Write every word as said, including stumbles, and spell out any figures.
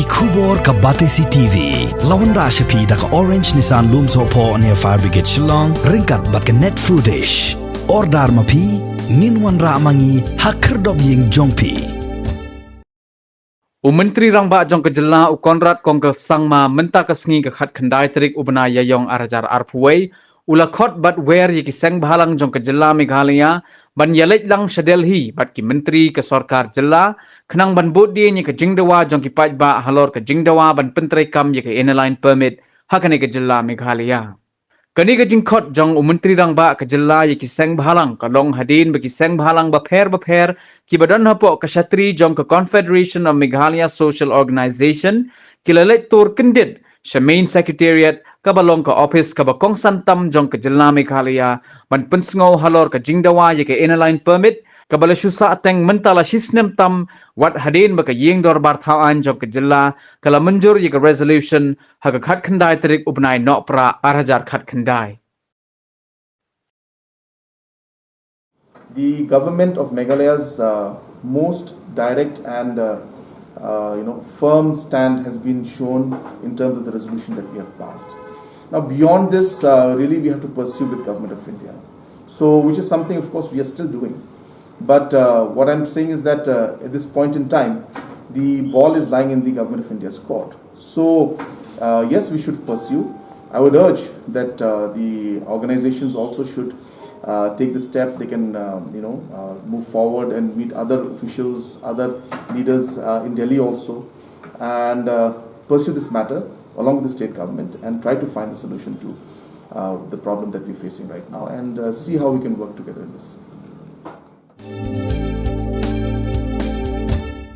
Khubor ka Batesi T V. La wanrah sha phi da ka Orange Nissan Lumsohphoh near Fire Brigade Shillong, ryngkat bad ka Net Foodish. Order ma phi, ngin wanrah ma ngi ha khyrdop ïing jong phi. U Myntri Rangbah jong ka jylla u Conrad Kongkal Sangma mynta ka sngi ka khatkhyndai tarik u bnai Ïaïong ar hajar arphew wei u la khot bad wer ïa ki seng bhalang jong ka jylla Meghalaya ban ïaleit lang sha Delhi bad ki myntri ka sorkar jylla khnang ban bud dien ïa ka jingdawa jong ki paidbah halor ka jingdawa ban pyntreikam ïa ka Inner Line Permit ha kane ka jylla Meghalaya. Kane ka jingkhot jong u Myntri Rangbah ka jylla ïa ki seng bhalang ka long hadien ba ki seng bhalang bapher bapher kiba don hapoh ka shatri jong ka Confederation of Meghalaya Social Organization ki la leit tur kyndit sha Main Secretariat kaba long ka ophis kaba kongsan tam jong ka jylla Meghalaya ban pynsngew halor ka jingdawa ïa ka Inner Line Permit kaba la shu sahteng mynta la shisnem tam, wat hadien ba ka Ïing Dorbar Thaw Aiñ jong ka jylla ka la mynjur ïa ka resolution ha ka khatkhyndai tarik u bnai Nohprah ar hajar khatkhyndai. The government of Meghalaya's uh, most direct and uh, uh, you know firm stand has been shown in terms of the resolution that we have passed. Now, beyond this, uh, really we have to pursue with Government of India. So, which is something, of course, we are still doing. But uh, what I'm saying is that uh, at this point in time, the ball is lying in the Government of India's court. So, uh, yes, we should pursue. I would urge that uh, the organizations also should uh, take the step. They can, uh, you know, uh, move forward and meet other officials, other leaders uh, in Delhi also, and uh, pursue this matter along with the state government and try to find a solution to uh, the problem that we're facing right now and uh, see how we can work together in this.